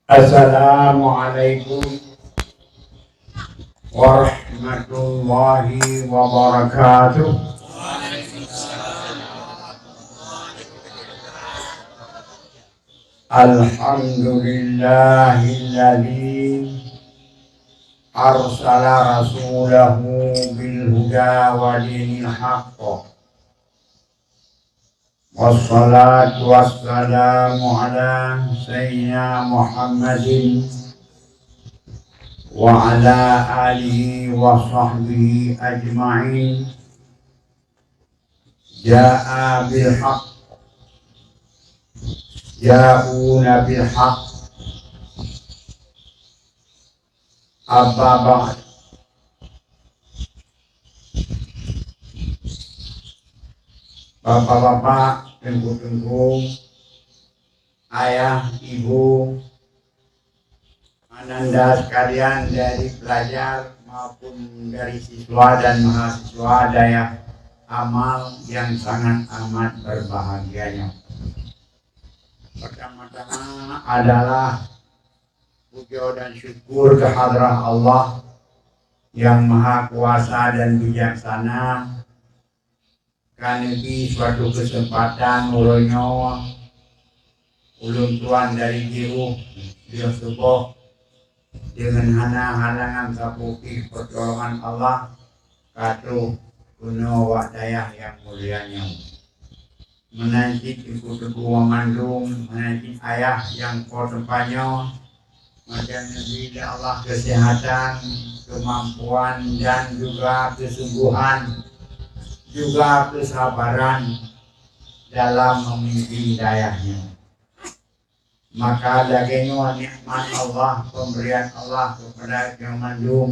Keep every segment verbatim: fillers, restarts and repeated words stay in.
Assalamualaikum warahmatullahi wabarakatuh. Alhamdulillahilladzi arsala rasulahu bil huda wa dinil haqq. Wassalatu wassalamu ala sayyidina Muhammadin wa ala alihi wa sahbihi ajma'in. Jaa bil haqq. Ja'una bil haqq. Amma ba'd. Bapak-bapak, teungku-teungku, ayah, ibu, ananda sekalian dari pelajar maupun dari siswa dan mahasiswa Dayah Amal yang sangat amat berbahagia nyoe. Pertama-tama adalah puja dan syukur keuhadrat Allah yang Maha Kuasa dan Bijaksana, ka neubri suatu keuseumpatan uroe nyoe ulôn tuan dari Jiôh lheueh suboh deungon hana halangan sapeue pih, pertolongan Allah ka troh keunoe bak dayah nyang mulia nyoe. Meunan cit teungku-teungku banmandum, meunan cit ayah nyang po teumpat nyoe, maka neubri lé Allah keuseuhatan, keumampuan, dan juga keusungguhan, juga keusabaran dalam memimpin dayah nyoe. Maka lagée nyoe nikmat Allah, pemberian Allah kepada geutanyoe mandum,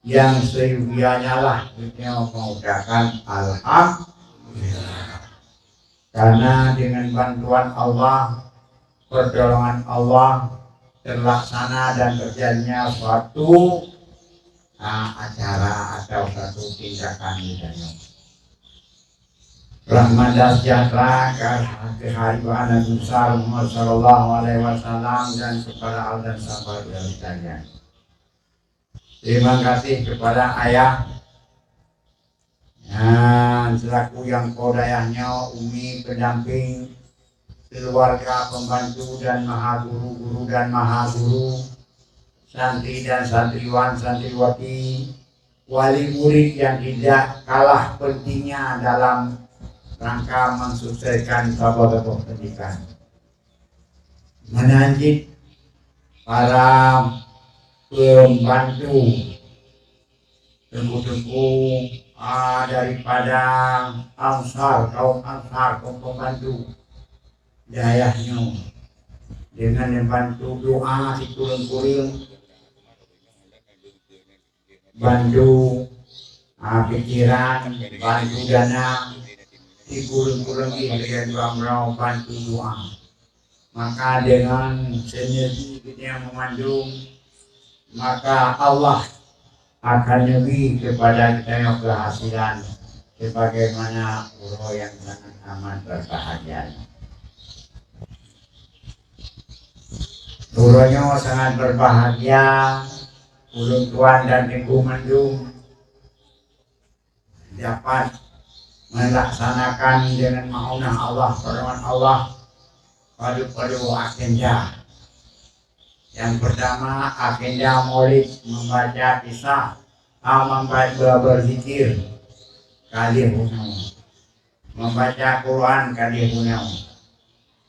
nyang seuyogianya lah geutanyoe mengucapkan alhamdulillah. Karena dengan bantuan Allah, pertolongan Allah, terlaksana dan terjadinya suatu, ah, acara atau satu tindakan di dalam. Rahmat dan sejahtera ke, ke hariban Nabi besar Muhammad sallallahu alaihi wasallam dan kepada al dan sahabat sekalian. Terima kasih kepada ayah, dan selaku nyang po dayah nyoe, umi pendamping, keluarga pembantu dan maha guru-guru dan maha guru, santri dan santriwan, santriwati, wali murid yang tidak kalah pentingnya dalam rangka mensukseskan saboh-saboh pendidikan. Meunan cit para pembantu, teungku-teungku, ah, daripada Ansar, kaum Ansar, kaum pembantu dayah nyoe, dengan membantu doa sikureueng-kureueng, bantu, ah, pikiran, bantu dana, sikureueng-kureueng jih lagée dua meurau bantu doa. Maka dengan sinergi geutanyoe meumandum, maka Allah akan neubri kepada geutanyoe keuhasilan sebagaimana uroe nyang sangat amat berbahagia. Uroe nyoe sangat berbahagia, ulôn tuan dan teungku mandum dapat melaksanakan dengan maunah Allah, pertolongan Allah, padub-padub agenda. Yang pertama, agenda Maulid, membaca kisah, ah, membaca, berzikir, ka lheueh bunoe. Membaca Quran ka lheueh bunoe.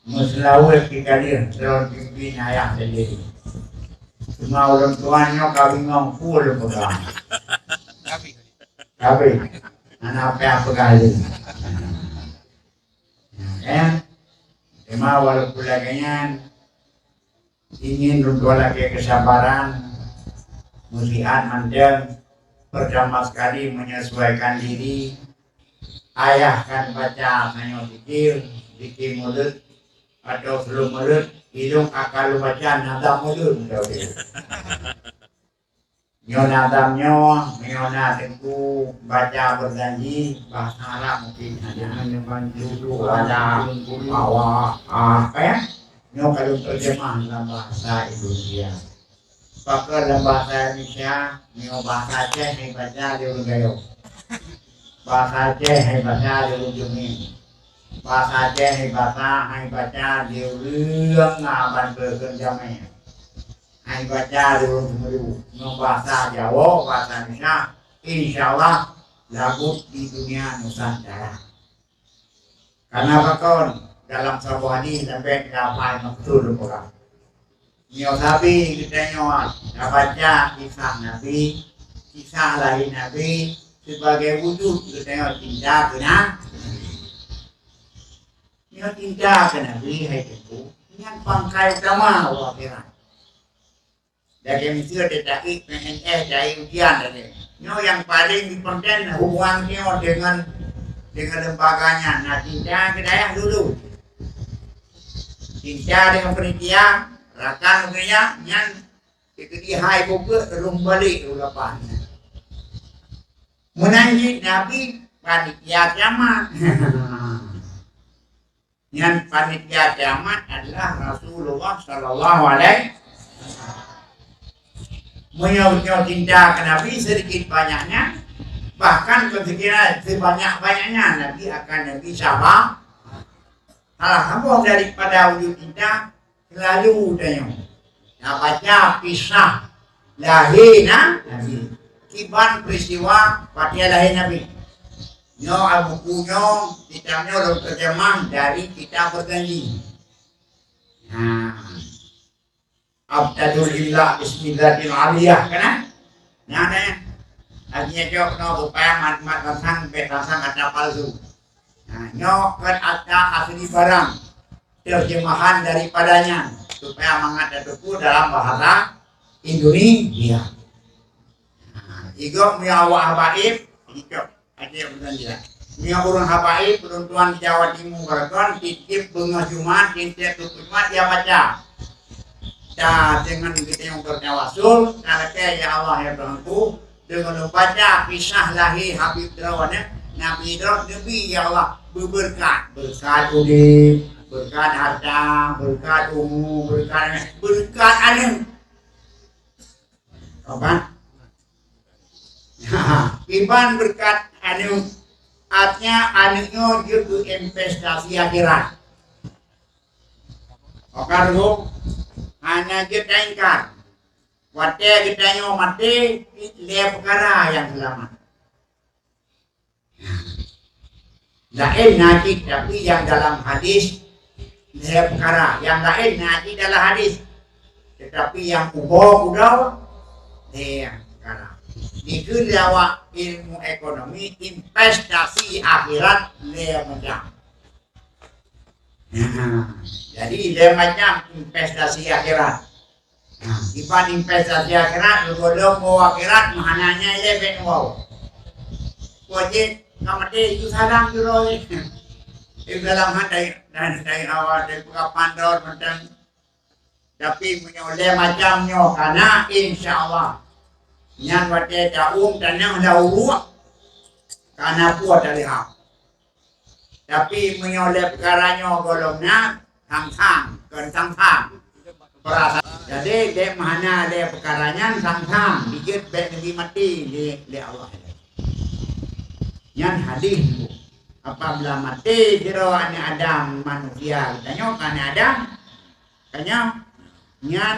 Meuseulaweuet pih ka lheueh, lôn pimpin ayah sendiri. Cuma ulôn tuan nyoe ka bingong peue lôn peugah. Tapi, hana peue peugah lé. Ya, eh? Cuma walaupun lagée nyan, ingin lôn tuan lakée keusabaran, meusiat mantong, pertama sekali menyesuaikan diri. Ayah kan baca tanyoe zikir, zikir mulod, atau sebelum mulod, ilong akan lôn baca nazam mulod. Nyoe nazam nyoe, nyoe na teungku baca berjanji, bahasa Arab mungkin hana. Jangan membantu doa, baca, Allah, ah, apa ya? Nyoe ka lôn terjemah lam bahasa Indonesia. Pakon lam bahasa Indonesia, nyoe bahasa Aceh hai baca di ureuëng Gayo. Bahasa Aceh hai baca di ureuëng Jumi. Bahasa Aceh hai baca, hai baca di ureuëng Aban Beukeun Jamé. Hai baca di ureuëng Semeru. Nyoe bahasa Jawa, bahasa Indonesia, insya Allah lagut di dunia Nusantara. Karena pakon dalam saboh hadis sampai tiga hafal maksud lôn peugah. Nyoe sabe geutanyoe tabaca kisah Nabi, kisah lahé Nabi sebagai wujud geutanyoe cinta keu Nabi. Nyoe cinta keu Nabi hai teungku, nyan pangkai utama u akhirat. Lagée miseue teucait P N S, cait ujian lagée. Nyoe nyang paleng jipeunten hubungan nyoe deungon, deungon lembaga nyan, na cinta keu dayah dulu. Cinta deungon panitia, rakan panitia nyan, keudeh hai bukeuek rhom balek u lapan. Meunan cit Nabi panitia kiamat. Nyan panitia kiamat adalah Rasulullah sallallahu alaihi wasallam. Meunyoe, meunyoe cinta keu Nabi sedikit banyaknya, bahkan keu sekira sebanyak-banyaknya Nabi akan Nabi syafa-, salah sambung daripada wujud cinta selalu tanyoe. Nah, baca kisah lahé na-, Nabi. Kiban peristiwa watée lahé Nabi. Nyoe buku nyoe, kitab nyoe lôn terjemah dari kitab Berjanji. Nah, Abtadul Imla Bismillatil Aliyah, kan? Nah, nah. Lagi nyoe cok no supaya mat-mat rangsang, bek rangsang kata palsu. Nah, nyoe kan kata asli barang. Terjemahan daripadanya supaya mangat teuku dalam bahasa Indonesia. Nah, igok meunyoe awak habaib, igok. Até bukan dia. Meunyoe ureuëng habaib, peuruntuan di Jawa Timur, kan, tieb-tieb beungoh Jumat, tieb-tieb teupeu Jumat, dia baca. Dan dengan kita yang bertawasul, kata ya Allah ya Tuhanku, dengan membaca kisah lahé Habib Droe, Nabi Droe, Nabi ya Allah, berberkat, berkat udeb, berkat harta, berkat umur, berkat, berkat aneuk. Apa? Iban berkat aneuk, artinya aneuk nyoe jeuet keu investasi akhirat. Oka rugoe, hana jeuet taingkar. Watée geutanyoe maté, lhée peukara nyang seulamat. Laén na cit, tapi nyang dalam hadis lhée peukara, nyang laén na cit dalam hadis. Tetapi nyang ubo keudroe lhée peukara. Dikeue lé awak ilmu ekonomi, investasi akhirat lhée macam. Nah, jadi lhée macam investasi akhirat. Nah, iban investasi akhirat, leugohlom woe akhirat, meuhananya ilée bek woe. Wajéb ka maté, itu salam juroi. Itu dalam hati, dan dari awal, dari pengkapan daun, macam. Tapi meunyoe lhée macam nyoe kana, insya Allah. Nyan watée taum tanyoe dah uruek, kana puih dari hak. Tapi meunyoe lé peukara nyoe gohlom na, sang-sang, kon sang-sang. Peurasaan. Jadi, dek meuhana lé peukara nyan sang-sang, dijeuet bék neubi maté lé, lé Allah. Nyan hadis tu. Apabila maté sidroe aneuk Adam manusia, geutanyoe ka aneuk Adam, ka nyoe, nyan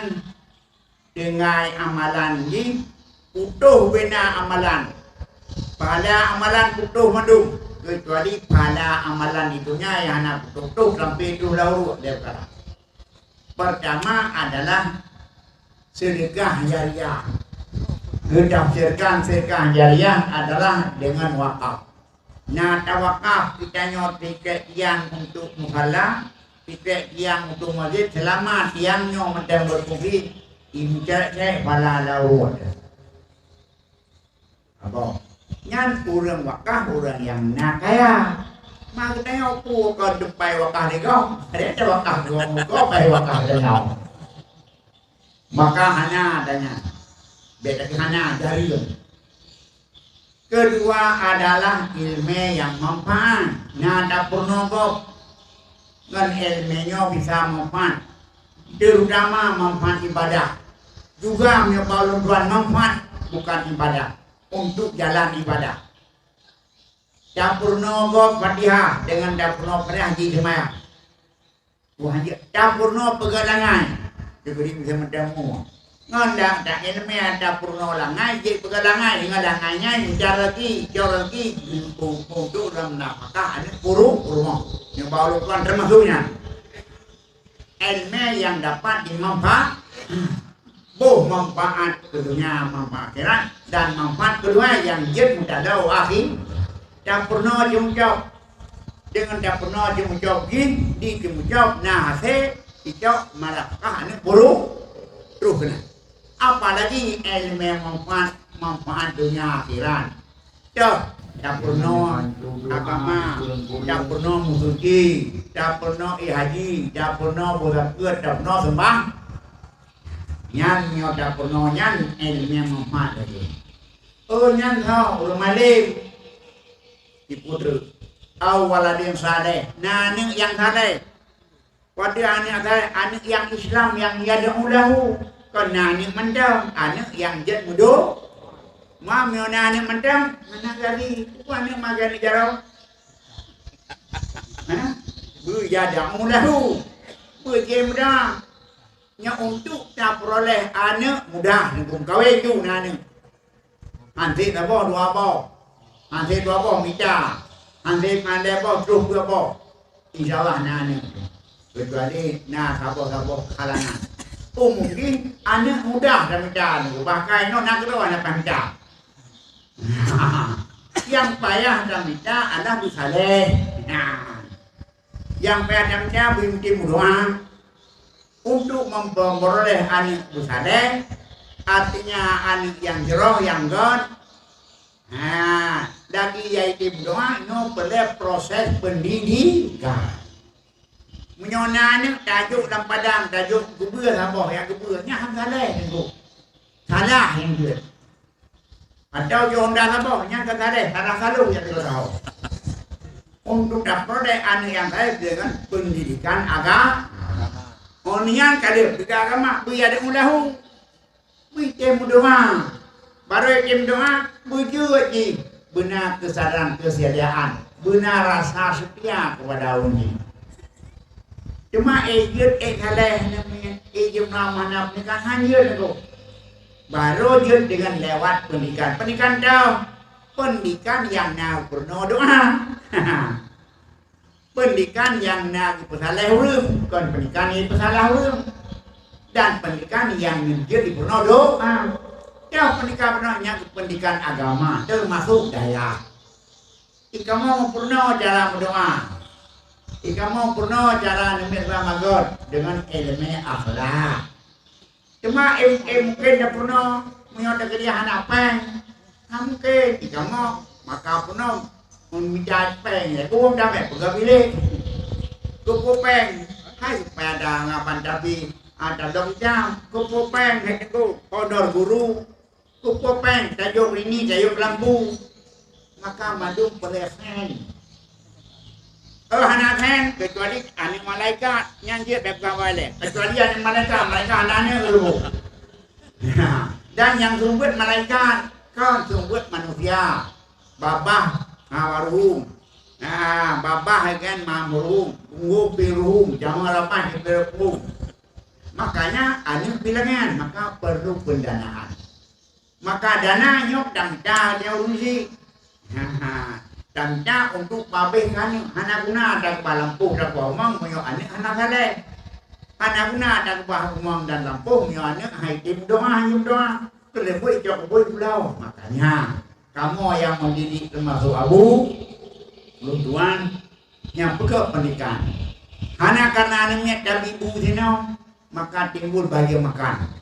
tinggai amalan jih, putôh bina amalan. Pahala amalan putôh mandum, kecuali pahala amalan di dunia nyang hana putôh-putôh sampai troh lam uruek dia peukara. Pertama adalah sedekah jariah. Geutafsirkan sedekah jariah adalah dengan wakaf. Na tawakaf geutanyoe tikek tiang untuk musala, tikek tiang untuk masjid, selama tiang nyoe mantong beufungsi, imeucék-cék pahala lam uruek. Abang, nyan ureuëng wakaf ureuëng nyang na kaya. Ma geutanyoe peue kon teupai wakaf lé gob? Ada, ada wakaf dua muka, pai wakaf dalam. Maka hana adanya. Bék lagée hana, jari. Kedua adalah ilmu nyang manfaat. Na tapeurunoe gob ngon ilmu nyoe bisa manfaat. terutama manfaat ibadah. Juga meunyoe bak ulôn tuan manfaat bukan ibadah, untuk jalan ibadah. Tapeurunoe gob Fatihah, deungon tapeurunoe Fatihah jih seumayang. Wah, jeuet tapeurunoe peugah langai. Teukeudi bisa meutemu. Ngon dak, dak ileumèe tapeurunoe langai, jeuet peugah langai. Ngon langai nyan, ujar lagi, ujar lagi, untuk, untuk lam nafakah aneuk puru-, purumoh. Nyoe bak ulôn tuan teumasuk nyan. Ileumèe nyang dapat dimanfa-, boh manfaat keu donya, manfaat akhirat, dan manfaat keudua nyang jeuet meutadong akhé. Tapeurunoe jimucok. Deungon tapeurunoe jimucok jih, di jimucok na hasé, icok malapakah aneuk puru-, troh keunan. Apalagi ileumèe manfaat, manfaat donya akhirat. Toh, tapeurunoe agama, tapeurunoe meusuci, tapeurunoe ié haji, tapeurunoe boh zakeuet, tapeurunoe seumbah. Nyan nyoe tapeurunoe nyan ileumèe manfaat lagèe. Oh, nyan tho ureueng malém. Tipu treuk. Au waladin saleh, na aneuk nyang saleh. Padahai aneuk, aneuk nyang Islam nyang yad'u lahu, kon na aneuk mantong, aneuk nyang jeuet meudo-, ma meunyoe na aneuk mantong, aneuk lagi, peue aneuk magai neujaroe? Hah? Beuyad'u lahu, beujeuet meudoa. Nyoe untuk tapeuroléh aneuk mudah, nibak kawen ju na aneuk. Hanse saboh dua boh. Hanse dua boh mita. Hanse mandai boh troh peuet boh. Insya Allah na aneuk. Kecuali na saboh-saboh halangan. Oh, mungkin aneuk mudah tamita nyoe. Bahkan nyoe na keudroe na tamita. Nyang payah tamita adalah beusaleh. Nah. Nyang payah tamita beuintim meudoa. Untuk memperoleh aneuk beusaleh, artinya aneuk nyang jroh, nyang göt. Ha, lagi yaitu meudoa, nyoe peureulèe proses pendidikan. Meunyoe na aneuk tajok lam padang, tajok geubeue saboh, nyang geubeue, nyan han saleh teungku. Salah nyang jeuet. Atau jok honda saboh, nyan ka saleh, salah saloh nyang teungoh sahoe. Untuk tapeuroléh aneuk nyang saleh deungon pendidikan agama. Oh, nyan ka lheueh peugah agama, beuyad'u lahu. Beuitem meudoa. Barô item meudoa, beujeuet jih. Beuna keusadaran keuseudiaan. Beuna rasa seutia keupada ulôn jih. Teuma éh jeuet, éh saleh, éh jeuet meuramah na peundidikan han jeuet teungku. Barô jeuet deungon lewat peundidikan. Peundidikan teuh, peundidikan nyang na peurunoe doa. Peundidikan nyang na geupeusaleh ureueng, kon peundidikan nyang peusalah ureueng. Dan peundidikan nyang jeuet jipeurunoe doa. Nyoe peundidikan peurunoe nyang peundidikan agama, teumasok dayah. Ikamoe peurunoe cara meudoa. Ikamoe peurunoe cara neumiet bak magôt deungon ileumèe akhlak. Teuma, eh, eh, mungken tapeurunoe meunyoe teukeudi hana péng. Hana mungken, ikamoe maka peurunoe meumita péng, ya, geuwong damé peugah bilék. Keupeue péng, hai supaya ada ngaban tapi, ah, tadong jam. Keupeue péng, hai teungku, kodor guru. Keupeue péng, tajok rini, tajok lampu, maka mandum peureulèe sén. Oh, hana sén, keucuali aneuk malaikat, nyan jeuet bèk peukawen lé. Keucuali aneuk malaikat, malaikat hana aneuk lé. Dan nyang seumeubeuet malaikat, kon seumeubeuet manusia. Babah, ha, waruhum. Ha, babah kan mamruhum, unggul piruhum, jamé rabah di piruhum. Makanya aneuk bilangan, maka perlu pendanaan. Maka dana nyoe tamita di ureueng syiek. Ha, ha. Tamita untuk babeh aneuk, hana guna takeubah lampôh takeubah umong meunyoe aneuk hana saleh. Hana guna takeubah umong dan lampôh meunyoe aneuk han item doa, han item doa. Keuleubeh icok bui pulo. Makanya kamoe nyang mendidik teumasok abu, ulôn tuan, nyang peugöt pendidikan. Hana karena aneuk miet tabi bu sinoe, maka timbul bayeue makan.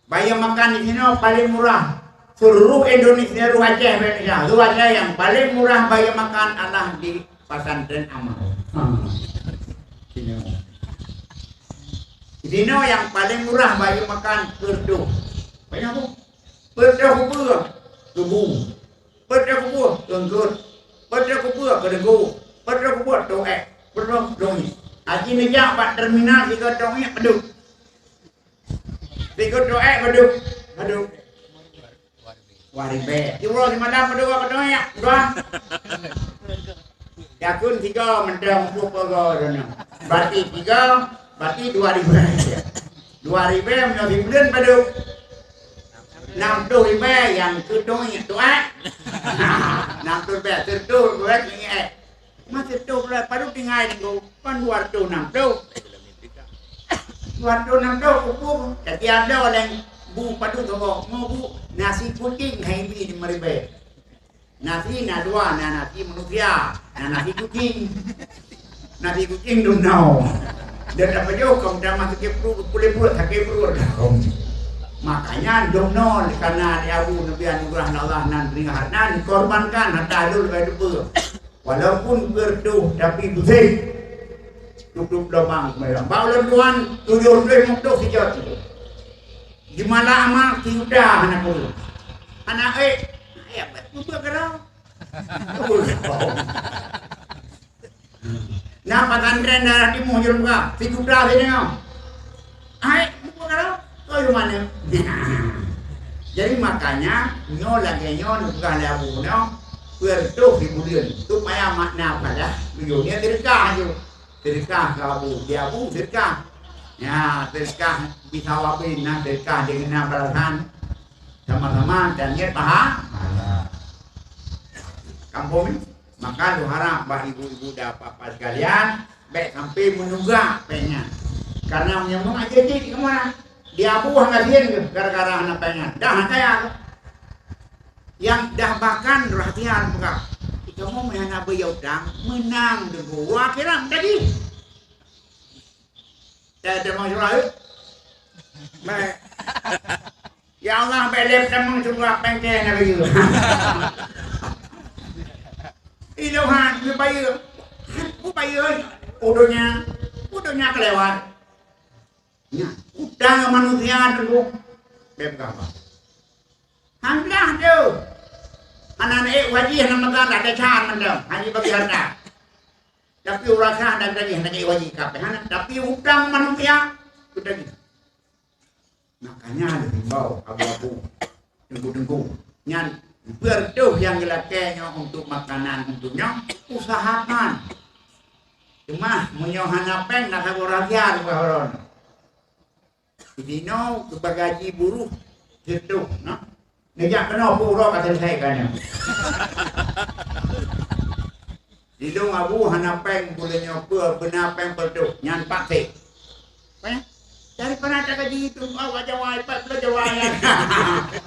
Bayeue makan di sinoe paleng murah. Seluruh Indonesia, seluruh Aceh, Indonesia, seluruh Aceh nyang paleng murah bayeue makan adalah di Pesantren Amal. Ha. Sinoe. Di sinoe nyang paleng murah bayeue makan peuet reutôh. Banyak tu. Peuet reutôh keubeue, keubu. Peuet reutôh keubeue, keungkot. Peuet reutôh keubeue, keudeugu. Peuet reutôh keubeue, toh ék. Peuet reutôh, toh ié. Aji neujak bak terminal sigoe toh ié peudeuh. Ikut doa, padum? Padum? Dua ribèe. Siuroe simalam padum ka doa? Dua. Yakun tiga mantong peuet peuet. Berarti tiga, berarti dua ribèe. Dua ribèe meunyoe sibuleuen padum? Enam puluh ribèe nyang keu doa. Enam puluh ribèe, sireutoh ribèe. Masa tu pula baru tinggai nunggu, kan dua ratus enam puluh. Dua ratus enam puluh kubu, jadi ada orang bu padu tu, mau bu nasi kucing hai bi di meribet. Nasi na dua, na nasi manusia, na nasi kucing. Nasi kucing dum nau. Dan apa jauh kau dah masuk ke perut, kulit perut, sakit perut. Makanya dum nau, karena ada Abu Nabi anugerah Allah nan ringan nan dikorbankan harta dulu pada Walaupun berdoh tapi beusih. Tutup lubang merah. Bak ulôn tuan tujoh ploh limong ploh sijot. Jimala amal sijuta hana kureueng. Hana ék. Ayah buat keudroe. Nah, pesantren daerah timu jurung ka sijuta sini ngau. Hai, buku kalau kau di mana? Jadi makanya nyoe lagèe nyoe neupeugah lé Abu nyoe, peureutoh di buleuen supaya makna padah buyueng nyan teureukah ju. Teureukah keu Abu, di Abu teureukah. Ya, teureukah bisa wabin nah teureukah deungon balasan sama-sama dan niat paha. Kampung ni. Maka lôn harap bak ibu-ibu dan apa-apa sekalian, bèk sampai meununggak péng nyan. Karena meunyoe aja cit di mana? Di Abu hana gasien ke gara-gara hana péng nyan. Dah kaya tu. Yang dah bahkan rahsia peugah. Kamu meuhana beu utang, meunang deungon akhirat tadi. Dah ada masalah. Baik. Ya Allah, bèk lé tamong syeuruga péng keu Nabi. Ilôn han geubayeue. Geubayeue, u donya, u donya keulewat. Nyan, utang manusia teungku. Bèk peugah. Alhamdulillah tu. Aneuk-aneuk wajih nama ka ada can mantong. Hanya bagi harta. Tapi urasa dan tadi hanya wajih kabeh. Hana, tapi utang manusia, utang. Makanya lôn himbau abu-abu, teungku-teungku, nyan beureutoh nyang geulakèe nyoe untuk makanan untuk nyoe, usahakan. Cuma meunyoe hana péng, na saboh rahsia leubeh ulôn. Di sinoe keu bagaji buruh sireutoh, nah. Neujak keunoe peuet uroe ka selesai ka nyoe. Di lôn abu hana péng buleuen nyoe peue beuna péng peureutôh nyan paksa. Péng? Daripada takaji itu awak Jawa ipat pula Jawa nyan.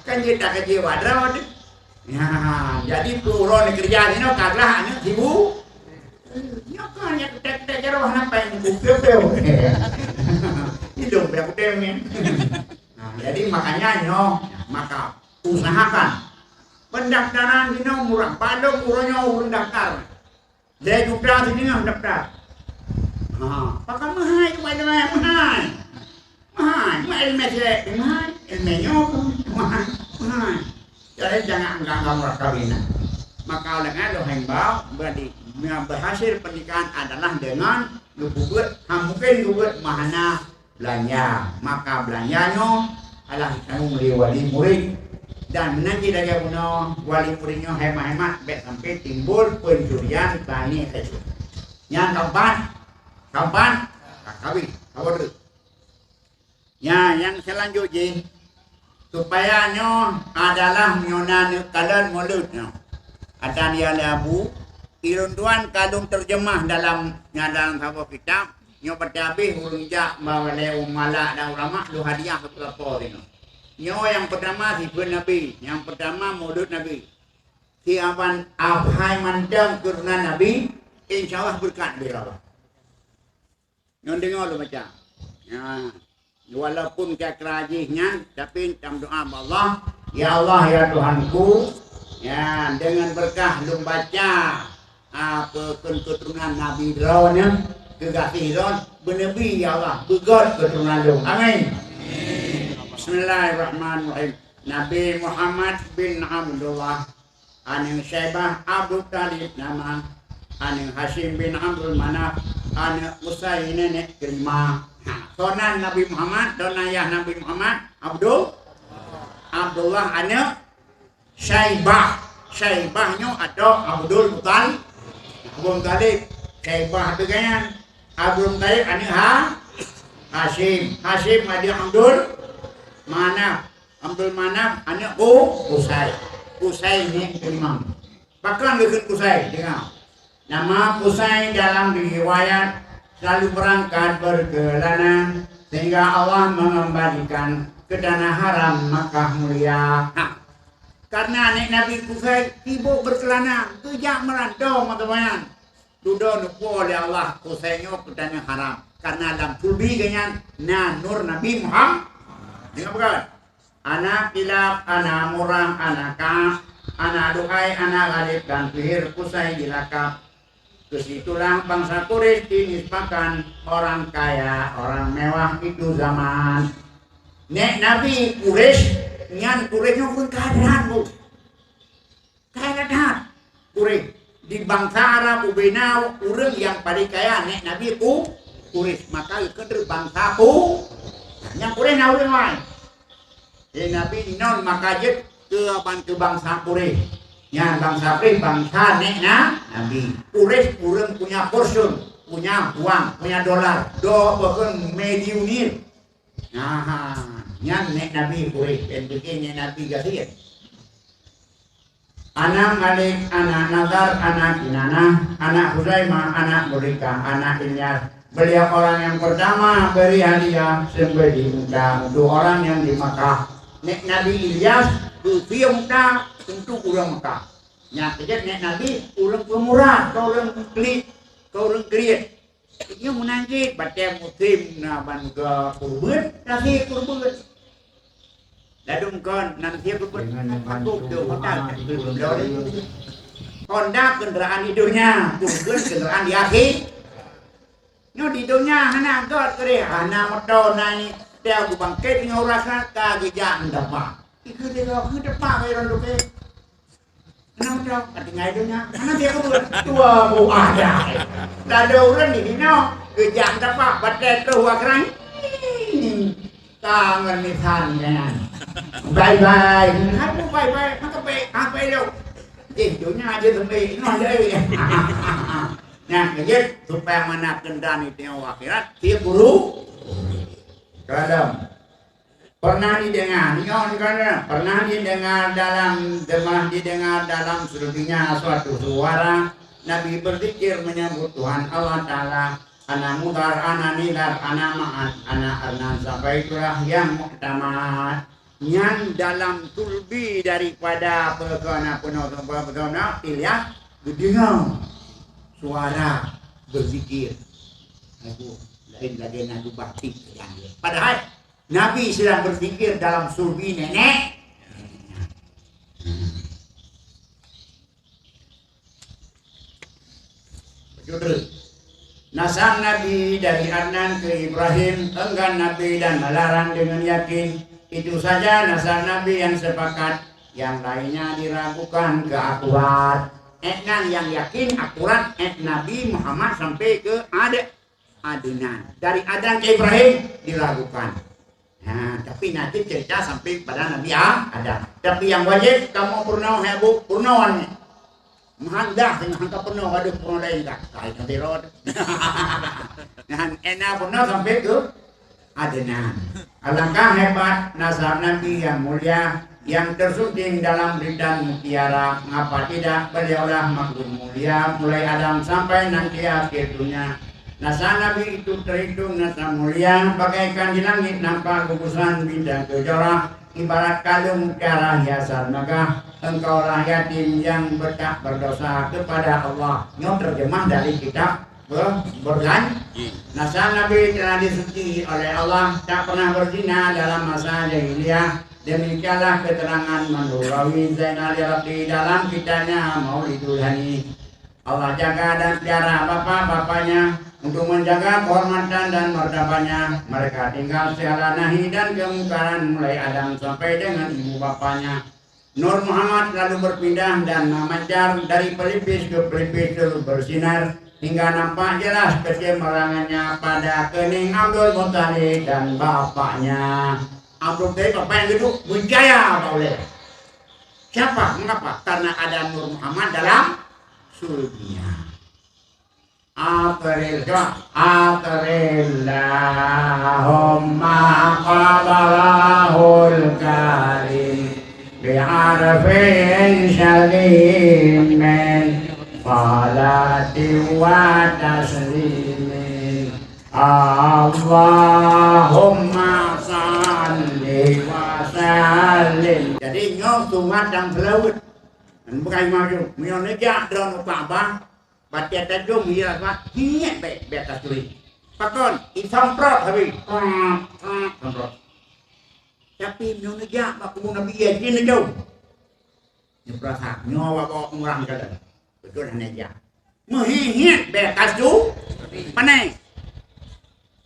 Kan jeuet takaji awak droe tu. Ya, jadi peuet uroe neukeureuja sinoe ka glah aneuk sibu. Nyoe kan nyang kutek-kutek jaroe hana péng kupiôh-piôh. Idong payah kutem ni. Nah, jadi makanya nyoe maka usahakan pendaftaran jinoe murah. Balom uroe nyoe ureueng daftar. Lhèe juta sideungoh daftar. Ha, pakon meuhai tu, meuhai. Meuhai, meuhai ilmu syek, meuhai ilmu nyoe pun, meuhai, meuhai. Jadi jangan anggap-anggap murah kawinan. Maka dengan lo himbau berarti berhasil pernikahan adalah dengan geupeubuet, ha mungkin geupeubuet mahana belanja. Maka belanja nyoe adalah ditanggung lé wali murid. Dan meunan cit lagèe bunoe wali murid nyoe hemat-hemat bèk sampai timbul pencurian tani tadi. Nyang keempat, keempat, ka kawin, ka beutôi. Nya, nyang seulanjut jih, supaya nyoe adalah nyoe na neukalon mulod nyoe. Ata dia lé Abu, ilôn tuan ka lôn terjemah dalam, dalam saboh kitab, nyoe bak habéh ureueng jak ba lé malak dan ulama lôn hadiah keu peulapo sinoe. Nyoe nyang pertama sifeut Nabi, nyang pertama mulod Nabi. Si aban ahai mantong keuturonan Nabi, insya Allah beureukat Nabi Allah. Nyoe deungoe lôn baca. Ya. Walaupun kira-kira jih nyan, tapi tameudoa bak Allah, "Ya Allah, ya Tuhanku, ya, deungon beureukat lôn baca, ah, peue keuturonan Nabi droeneuh, keugaséh droen, beuneubri, ya Allah, beugöt keuturonan lôn." Amin. Bismillahirrahmanirrahim. Nabi Muhammad bin Abdullah. Aneuk Syaibah Abdul Thalib nama, aneuk Hasyim bin Abdul Manaf, aneuk Qusay nenek Krimah. Ha, Soe nan Nabi Muhammad, soe nan ayah Nabi Muhammad, Abdul, Abdullah aneuk Syaibah. Syaibah nyoe atau Abdul Muthalib. Abdul Muthalib. Syaibah teuh gobnyan. Abdul Muthalib aneuk Ha-, Hasyim. Hasyim aneuk Abdul Manaf. Abdul Manaf aneuk Ku-, Kusai. Kusai nyan keulima. Pakon geukheun Kusai? Deungoe. Nama Kusai dalam riwayat selalu berangkat berkelana sehingga Allah mengembalikan ke tanah haram Makkah mulia. Ha. Karena aneuk Nabi Kusai sibuk berkelana, geujak meurantau mata bayan. Dudoe neupuwoe lé Allah Kusai nyoe keu taneuh haram, karena lam sulbi geuh nyan na nur Nabi Muhammad. Deungoe peugah, "Ana Kilab, ana Murrah, ana Ka'ab, ana Luhai, ana Ghalib dan Fihir Kusai jilakab. Ke situlah bangsa Quraisy dinisbahkan orang kaya, orang mewah itu zaman." Nek Nabi Quraisy, nyan Quraisy nyoe ureuëng kaya that, Bu. Kaya that Quraisy. Di bangsa Arab ubena ureuëng nyang paling kaya nek Nabi Qu-, Quraisy. Maka geukheun bangsa Qu-, nyang Quraisy na ureuëng laén. Di Nabi inon maka jeuet keu ban keu bangsa Quraisy. Nyan bangsa Quraisy bangsa nek na Nabi. Quraisy ureuëng punya fortune, punya uang, punya dolar. Do bahkan miliuner. Nah, nyan nek Nabi Quraisy, dan bikin nek Nabi gasien. Ana Malik, ana Nadar, ana Kinanah, ana Khuzaimah, ana Murrikah, ana Ilyas. Beliau orang yang pertama beri hadiah sembelih unta untuk orang yang di Makkah. Nek Nabi Ilyas geupie unta untuk ureuëng Makkah. Nyan keujeuet nek Nabi ureuëng peumurah, keu ureuëng klik, keu ureuëng kriet. Nyoe meunan cit, batée musém na ban keu kurban, na sie kurban. Ladum kon, nan sie kurban, Dengan takut membantu tu honda anak kan itu kurban. Honda kendaraan di dunia, kurban kendaraan di akhir. Nyoe di dunia hana got keudeh, hana moto na ni, tiap beubangket ngon rasa ka geujak meudapat. Ikeu dia, ikeu tepak bae ureuëng duke. Kenapa? Ka tinggai donya. Mana dia ureuëng? Tua buah dah. Dah ada ureuëng di sini, geujak dapat batée troh wakrai. Tangan nisan kan. Bye-bye. Aku bye-bye. Maka baik, apa elok? Eh, donya aja sampai. Ini aja. Nah, jadi supaya mana kendaraan itu yang akhirat, dia guru. Kadang. Pernah didengar, nyoe kan, pernah didengar dalam, pernah didengar dalam sulbinya suatu suara Nabi berzikir menyebut Tuhan Allah Ta'ala, ana Mudar, ana Nidar, ana Ma'an, ana Arnan, sampai itulah yang muktamad. Nyan dalam sulbi daripada peugana penuh, peugana Ilyas, geudengar suara berzikir. Lagu lain lagée lagu bakti. Padahal Nabi sedang berpikir dalam sulbi nenek. Begitu terus. Nasang Nabi dari Adnan ke Ibrahim, enggan Nabi dan melarang dengan yakin. Itu saja nasang Nabi yang sepakat, yang lainnya diragukan ke akurat. Adnan yang yakin akurat, eh, Nabi Muhammad sampai ke Ad-, Adnan. Dari Adnan ke Ibrahim diragukan. Nah, tapi nanti cerita sampai pada Nabi A-, Adam. Tapi yang wajib kamu purno, hai Bu, purno ni. Meuhandah dengan hantar purno, ada purno lain dah. Kai nanti rot. Nah, ena purno sampai ke Adnan. Alangkah hebat nasab Nabi yang mulia yang tersunting dalam bintang mutiara. Mengapa tidak beliaulah makhluk mulia mulai Adam sampai nanti akhir dunia. Nasab Nabi itu terhitung nasab mulia, bagaikan di langit nampak gugusan bintang kejora, ibarat kalung mutiara hiasan megah. Engkaulah yatim yang bertak berdosa kepada Allah. Nyoe terjemah dari kitab Ber-, Berjanji. Nasab Nabi telah disuci oleh Allah, tak pernah berzina dalam masa jahiliyah. Demikianlah keterangan menurut rawi Zainal Iraqi dalam kitabnya Maulidul Hani. Allah jaga dan pelihara bapak-bapaknya untuk menjaga kehormatan dan martabatnya. Mereka tinggal segala nahi dan kemungkaran mulai Adam sampai dengan ibu bapaknya. Nur Muhammad selalu berpindah dan memancar dari pelipis ke pelipis, selalu bersinar Hingga nampak jelas kecemburuannya pada keuning Abdul Muthalib dan bapaknya. Abdul Muthalib bapak nyang geuduek, berjaya bak ulèe. Siapa? Mengapa? Karena ada Nur Muhammad dalam sulbinya. Atril, coba. Atril Allahumma qabrahul karim bi'arfin syalimin, salati wa taslimin. Allahumma salli wa sallim. Jadi, nyoe sunat dan seulaweuet. Dan bukan maju. Meunyoe neujak droeneuh u Ka'bah, Watèe tajom hias mat, hiet bèk, bèk tasuri. Pakon? Isamprot habéh. Prap, prap, samprot. Tapi meunyoe neujak bak kubu Nabi, ya jih neujom. Nyoe peurasa, nyoe awak bawa ureueng jalan. Beutôi hana jak. Meuhiet-hiet bèk tasu, pané.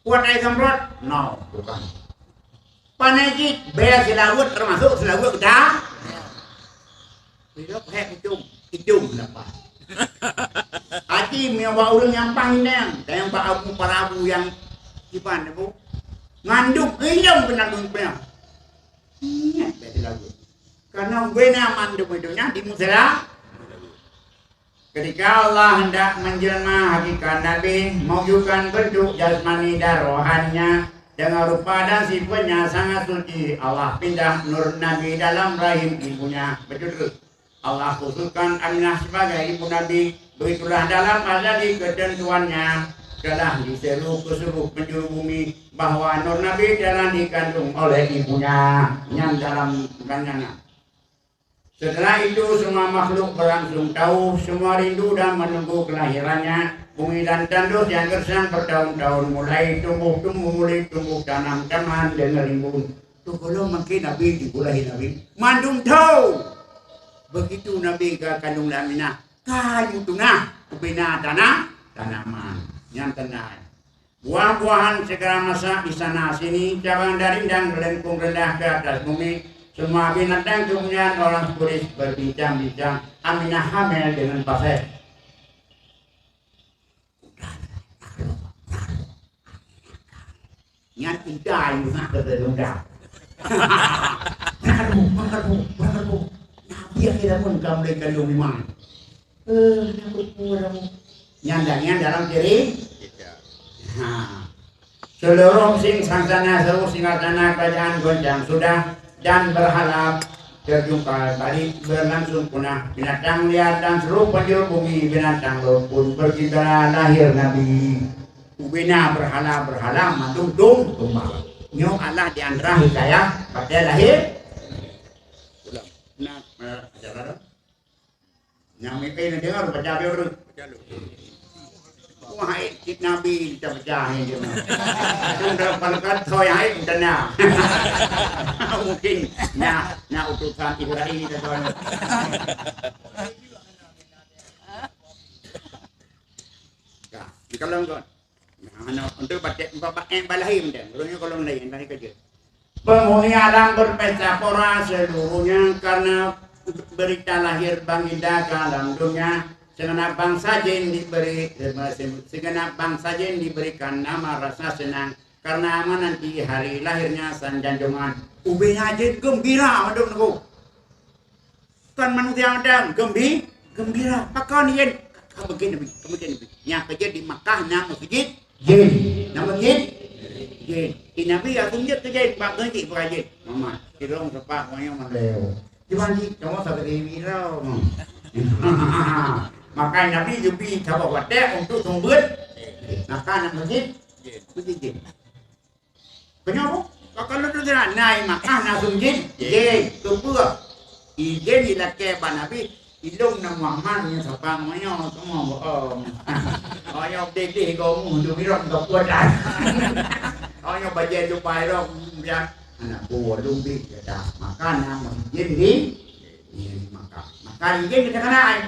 Kuat ai samprot? No, bukan. Pané jih, bèk seulaweuet, teumasok seulaweuet geuda. Sidroe peuhèk ujong, ujong dapat. Aji meunyoe bak ureueng nyang pang inong, dan nyang bak abu, para abu nyang kiban tu, mandum ilong keunan beungoh. Ingat bèk seulaweuet. Karena ubena mandum itu nyan dimusela. Ketika Allah hendak menjelma hakikat Nabi, mewujudkan bentuk jasmani dan rohaninya dengan rupa dan sifatnya sangat suci, Allah pindah nur Nabi dalam rahim ibunya. Betul. Allah khususkan Aminah sebagai ibu Nabi. Begitulah dalam azali ketentuannya telah diseru ke seluruh penjuru bumi bahwa nur Nabi telah dikandung oleh ibunya. Nyan dalam rancangan. Setelah itu, semua makhluk berlangsung tahu, semua rindu dan menunggu kelahirannya. Bumi dan tandus yang gersang bertahun-tahun, mulai tumbuh-tumbuh, mulai tumbuh tanam-tanaman dengan rimbun. Tu gohlom makin Nabi, di bulan Nabi. Mandum tahu. Begitu Nabi ka kandung Aminah, kayu tunah, ubena tanah, tanaman. Nyang tenang. Buah-buahan segala masak di sana sini, cabang dan rindang melengkung rendah ke atas bumi. Semua binatang kemudian orang turis berbincang-bincang, Aminah hamil dengan pasai. Nyan udah, udah, udah. Baru, baru, baru. Nabi akhirnya pun kamu dari kandung memang. Eh, nyang beupue kamu. Nyan dan nyan dalam diri. Ha. Seluruh sing sangsana, seluruh singgasana kerajaan goncang sudah, dan berhala terjungkal balik berlangsung punah. Binatang liar dan seluruh penjuru bumi, binatang laut pun bergejolak lahir Nabi. Ubena berhala-berhala mandum tum tumbang. Nyoe Allah di antara hikayah pada lahir. Ulang. Nah, eh, acara dah. Nyang mimpin deungoe baca biru. Wah, hai cit Nabi kita pecah ni dia. Itu dalam pangkat so yang hai tanya. Mungkin nak nak utusan Ibrahim kita tuan. Ka, di kalon kon. Nah, untuk batik empat batik balahim dan. Kalau ni kalau lain, lain kerja. Penghuni alam berpesta pora seluruhnya karena berita lahir Baginda ke alam dunia. Segenap bangsa jin diberi, segenap bangsa jin diberikan nama rasa senang karena menanti hari lahirnya sang junjungan. Ubena jin gembira mandum nunggu. Kon manusia mantong, gembi-, gembira. Pakon jin? Ka mungkin Nabi, ka mungkin Nabi. Nyang keujeuet di Makkah na meuseujid jin. Na meuseujid jin. Di Nabi asum jeuet keu jin, bak geuncik bukan jin. Mama, sidroe seupah wanyoe mandeo. Cuman di kamu sabe di biro. Maka Nabi geubi saboh watèe untuk sumbeut. Maka na meuseujid, meuseujid jin. Keunyoe, ka kalon tu jeuet, na i Makkah na sum jin? Jin. Keupeue? Ijin ilakèe bak Nabi, ilôn na Muhammad nyan sapa ngon nyoe, seumah bohong. Oh nyoe deh-deh gomu tu birong ka puat dah. Oh nyoe bajèe tu pai rong biar anak buah lôn bit kata. Maka na sum jin di, di Makkah. Maka ijin kita kena ai.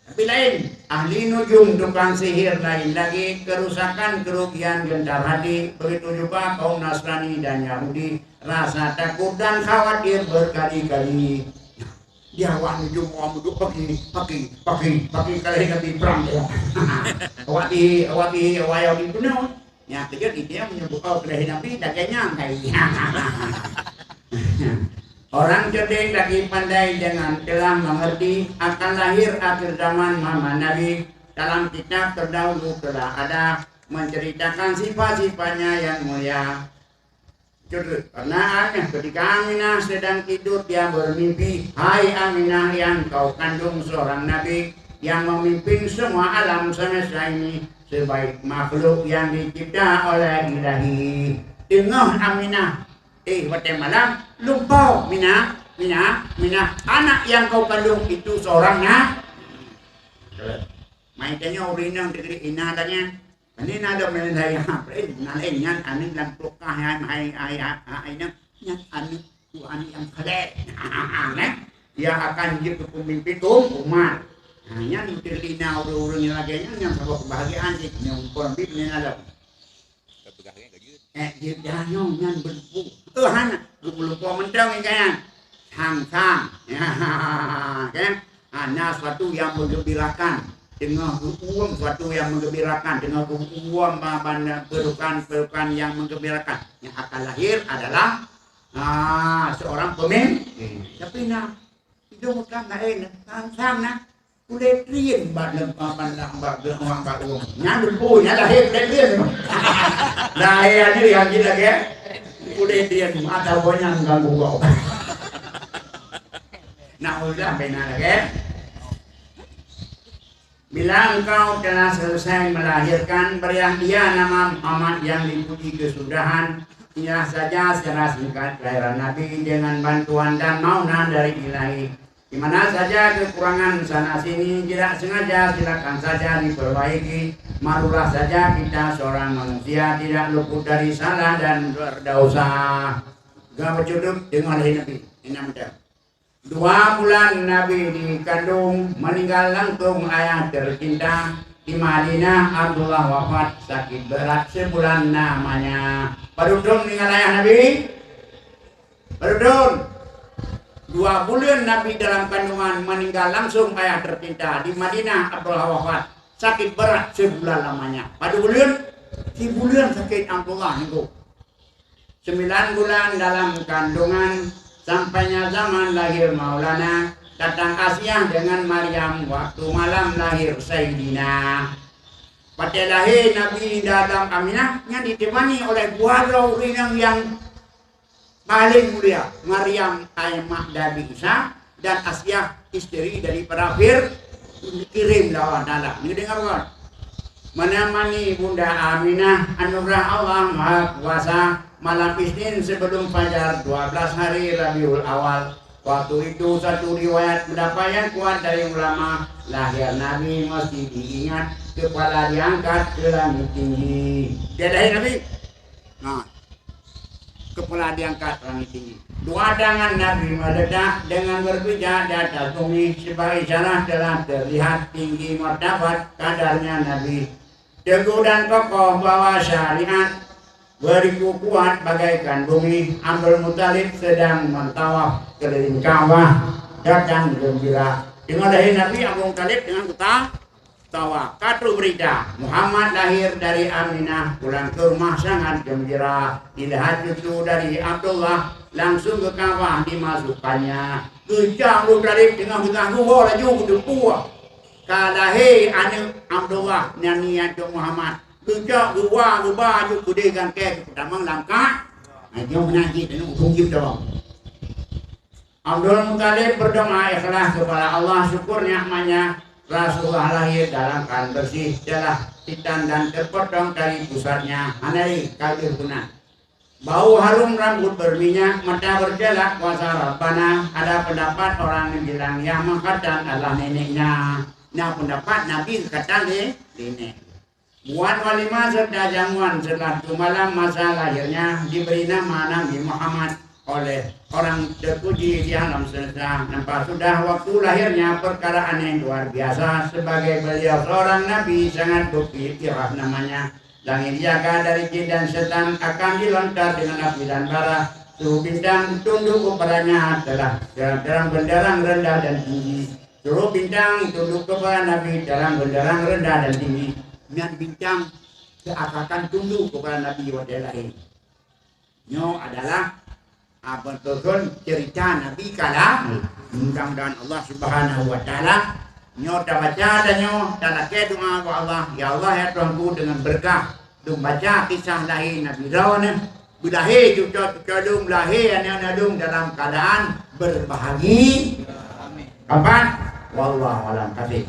Tapi laén, ahli nujum, tukang sihir, laén lagi, kerusakan, kerugian, gentar hati, begitu juga kaum Nasrani dan Yahudi, rasa takut dan khawatir berkali-kali. Nah, Ya, awak nujum, awak muduk pagi, pagi, pagi, pagi ka lahé Nabi prang. Awak di, awak di, awak Yahudi bunoe. Nyang keujeuet, dia meunyoe buka keu lahé Nabi, lagèe nyan kai. Orang cerdik lagi pandai dengan telah mengerti akan lahir akhir zaman masa Nabi. Dalam kitab terdahulu telah ada menceritakan sifat-sifatnya yang mulia. Judul, karena aneh ketika Aminah sedang tidur, dia bermimpi, "Hai Aminah, yang kau kandung seorang nabi yang memimpin semua alam semesta ini sebaik makhluk yang dicipta oleh Ilahi." Teungoh Aminah, eh, watèe malam, lumpoe, "Minah, Minah, Minah, anak yang kau kandung itu seorang na-" Mai tanyoe ureueng inong teukeudi ina tanya. Ini na dong lain hai, ha, lain, na lain nyan aneuk lam kulkas hai, hai, hai, hai, hai, nyan, nyan aneuk tu aneuk yang saleh. Kan? Dia akan jadi pemimpin um-, umat. Nah, nyan mungkin lina ureueng-ureueng nyang lagèe nyan, nyang saboh kebahagiaan cit, nyang kon bit nyan alam. Eh, dia janyoe nyan beulumpur. Eh, hana, beulumpur mantong ikan. Sang-sang. Ya, kan? Hana suatu yang menggembirakan. Teungoh geuuem suatu yang menggembirakan, teungoh geuuem ba-, ban-, peurukan-peurukan yang menggembirakan. Yang akan lahir adalah, ah, seorang pemimpin. Tapi nah, itu bukan lain, sang-sang nah. Kulét rien bak leumpah pandang bak geuh wang bak ueng. Nyan beutôi, nyan lahé kulét rien. Lahé aneuk nyang jih lagèe kulét rien, mata gobnyan ganggu gob. Naudzubillah, bina lagèe. Bila engkau telah selesai melahirkan, berilah dia nama Muhammad yang dipuji kesudahan. Inilah saja secara singkat kelahiran Nabi dengan bantuan dan maunah dari Ilahi. Di mana saja kekurangan sana sini tidak sengaja, silakan saja diperbaiki. Maklumlah saja kita seorang manusia tidak luput dari salah dan berdosa. Gak berjudul dengan lahé Nabi. Ini macam. Dua bulan Nabi dikandung, meninggal langsung ayah tercinta. Di Madinah Abdullah wafat sakit berat sebulan namanya. Padum thôn meninggal ayah Nabi? Padum thôn? Dua buleuen Nabi dalam kandungan, meninggal langsung ayah tercinta. Di Madinah Abdullah wafat, sakit berat sebulan lamanya. Padum buleuen? Sibuleuen sakit Abdullah nyoe. Sembilan bulan dalam kandungan, sampainya zaman lahir Maulana, datang Asiah dengan Maryam, waktu malam lahir Saidina. Watèe lahé Nabi dalam Aminah, nyan ditemani oleh dua droe ureueng inong nyang paleng mulia, Maryam, aimak Nabi Isa, dan Asiah, istri daripada Fir-, kirém lé Allah Taala. Ni dengar bukan? Menemani Bunda Aminah, anugerah Allah Maha Kuasa, malam Isnin sebelum fajar, dua belas hari Rabiul Awal. Waktu itu, satu riwayat pendapat yang kuat dari ulama, lahir Nabi mesti diingat kepala diangkat ke langit tinggi. Dia lahir Nabi? Nah, kepala diangkat langit tinggi. Dua tangan Nabi meledak dengan berpijak di atas bumi, sebagai isyarat telah terlihat tinggi martabat kadarnya Nabi. Teguh dan kokoh bawa syariat, beriku kuat bagaikan bumi. Abdul Muthalib sedang mentawaf keliling Ka'bah, datang gembira. Dengan lahir Nabi, Abdul Muthalib dengan kuta tawa. Ka troh berita, Muhammad lahir dari Aminah, pulang ke rumah sangat gembira. Dilihat cucu dari Abdullah, langsung ke Ka'bah dimasukkannya. Geucok Abu Thalib teungoh geutanggong laju geuteupue. Ka lahé aneuk Abdullah, nyan ni Antu Muhammad. Geucok, geuwa, geuba, aju keudeh gangkée geutamong lam Ka-, nah, nyoe meunan cit, nyoe hukôm jih teuh. Abdul Muthalib berdoa ikhlas kepada Allah, syukur nikmatnya Rasulullah lahir dalam keadaan bersih, celah hitam dan terpotong tali pusatnya, hana lé ka lheueh guna. Bau harum rambut berminyak, mata bercelak kuasa Rabbana, ada pendapat orang bilang yang mengatakan adalah neneknya. Nah, pendapat Nabi kata lé nenek. Buat walimah serta jamuan setelah tu malam masa lahirnya, diberi nama Nabi Muhammad oleh orang terpuji di alam semesta. Nampak sudah waktu lahirnya perkara aneh luar biasa. Sebagai beliau seorang nabi, sangat berfitrah namanya. Langit dijaga dari jin dan setan, akan dilontar dengan api dan bara. Seluruh bintang tunduk kepadanya telah terang benderang rendah dan tinggi. Seluruh bintang tunduk kepada Nabi terang benderang rendah dan tinggi. Nyan bintang seakan-akan tunduk kepada Nabi watée lahé. Nyoe adalah, ah, beuntosan cerita Nabi kala. Mudah-mudahan Allah Subhanahu wa Taala, nyoe tabaca dan nyoe talakée doa bak Allah, "Ya Allah, ya Tuhanku, dengan berkah lôn baca kisah lahé Nabi droeneuh, beulahé cuco-cuco lôn, beulahé aneuk-aneuk lôn dalam keadaan berbahagia." Amin. Kapan? Wallahu a'lam. Kasih.